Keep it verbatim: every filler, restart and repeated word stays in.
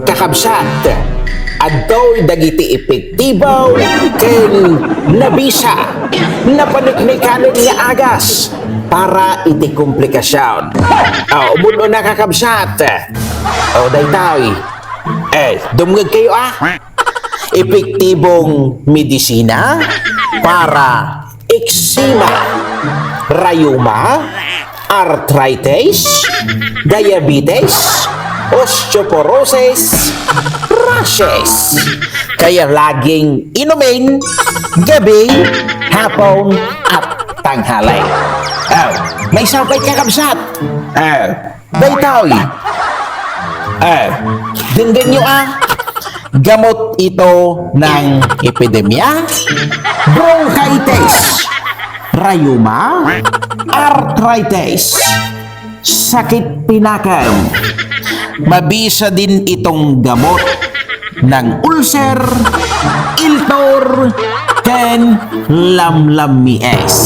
Kakabsat, adtoy dagiti epektibo ken nabisa, napaniknikanen nga agas para iti komplikasyon. O, umuna, kakabsat. O, daytoy. Eh, dumngegkayo, a. Epektibong medisina para eksema, rayuma, arthritis, diabetes, osteoporosis, rashes. Kaya laging inumin, gabi, hapon, at tanghali. Oh, may sapay, kakabsat. Oh, daytoy. Eh, denggenyo, a. Gamot ito ng epidemya, bronchitis, rayuma, arthritis, sakit pinakem. Mabisa din itong gamot ng ulcer, iltor, ken lamlamies.